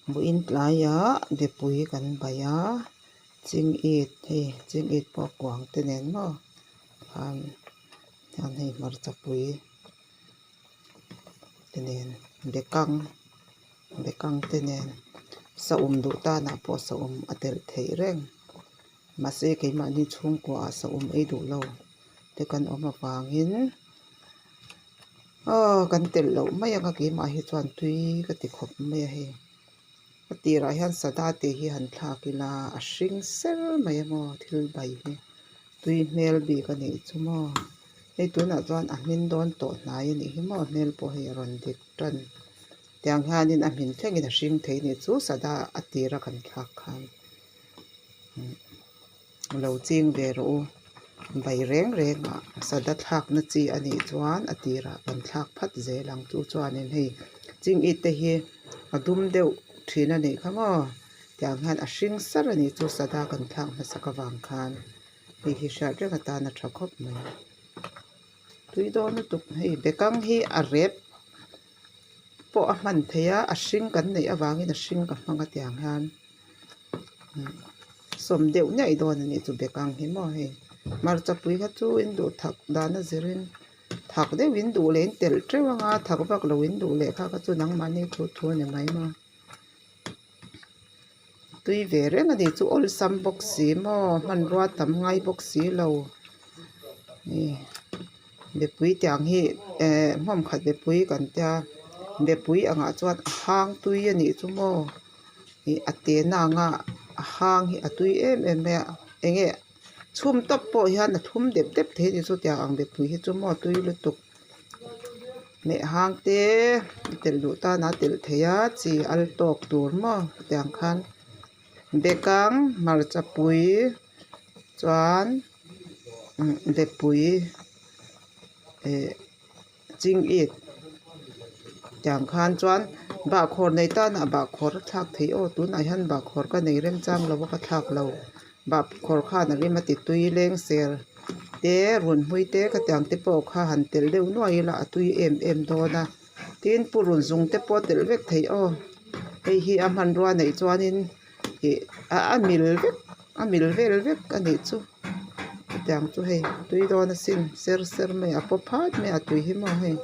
Vawiin tlaiah mipui kan bai a, chingit hei chingit pawh a kuang te nen maw khan hian hei hmarchapui te nen bekang bekang te nen saum duh tanah pawh saum a telh theih reng mahse keimahni chhungkuaah saum ei duh lo te kan awm avangin. Aw kan telh loh mai ang a keimah hi chuan tui ka ti khawp mai a hei a tirah hian sada tih hi han thlak ila a hring ser mai a maw thil bai hi tui hmel bik a nih chu maw hei tunah chuan a hmin dawn tawh hnai a nih hi maw hmel pawh hei a rawn dik tan tiang hianin a hmin thlengin a hring thei a nih chu sada a tira kan thlak khan. Lo ching ve rawh u. Bai reng reng ah sada thlakna chi a nih chuan a tirah kan thlak phat zel ang chu chuanin hei chingit te hi a dum deuh thin a nih kha maw tiang hian a hring sar a nih chu sada kan thlak hmasak avang khan hei hi hriat reng atan a tha khawp mai. Tui dawn lutuk hei bekang hi a rep pawh a hman theih a a hring kan neih avangin a hring ka hmang a tiang hian. Sawm deuh ngei dawn a nih chu bekang hi maw hei hmarchapui kha chu in duh thak dan a zirin thak deuh in duh leh in telh teuh anga thak vak lo in duh leh kha kha chu nangmahni thu thu a ni mai maw tui ve reng a ni chu awlsam bawk si maw hmanrua tam ngai bawk si lo ih mipui tiang hi eh hmawm khat mipui kan tia mipui angah chuan a hang tui a nih chu maw. Ih a te na anga a hang hi a tui em em mai a eng nge chhum tawp pawh hian a thum dep dep thei a ni chutiang ang mipui hi chu maw tui lutuk meh hang te a telh duh tan a telh theih a chi al tawk tur maw tiang khan bekang hmarcha pui chuan bepui eh. Chingit tiang khan chuan bahkhawr nei tan ah bahkhawr a thlak theih aw tunah hian bahkhawr ka nei remchang lo a ka thlak lo bahkhawr khan a rim a ti tui leng ser te run hmui te khatiang te pawh kha han telh deuh nuai ila a tui em em dawn a tin purun zung te pawh a telh vek theih aw hei hi a hmanrua neih chuanin ih a mil vek a mil vel vek a nih chu. Chutiang chu hei tui dawn asin ser ser mai a paw phat mai a tui hi maw hei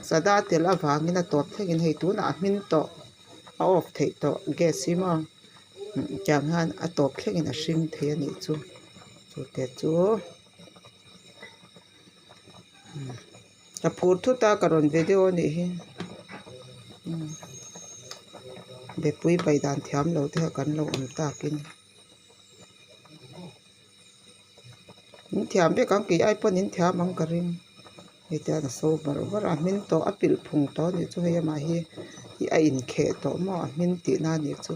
sada tel avangin a tawp thlengin hei tunah a hmin tawh a off theih tawh gas hi maw tiang hian a tawp thlengin a hring thei a nih chu chute chu ka phur thut a ka rawn video a nih hi mipui pai dan thiam lo te kha kan lo awm takin. In thiam vek ang kei ai pawn in thiam ang ka ring hei te hian a so barh barh a a hmin tawh a pilh phung tawh a nih chu hei amah hi ih a inkheh tawh maw a hmin tihna a nih chu.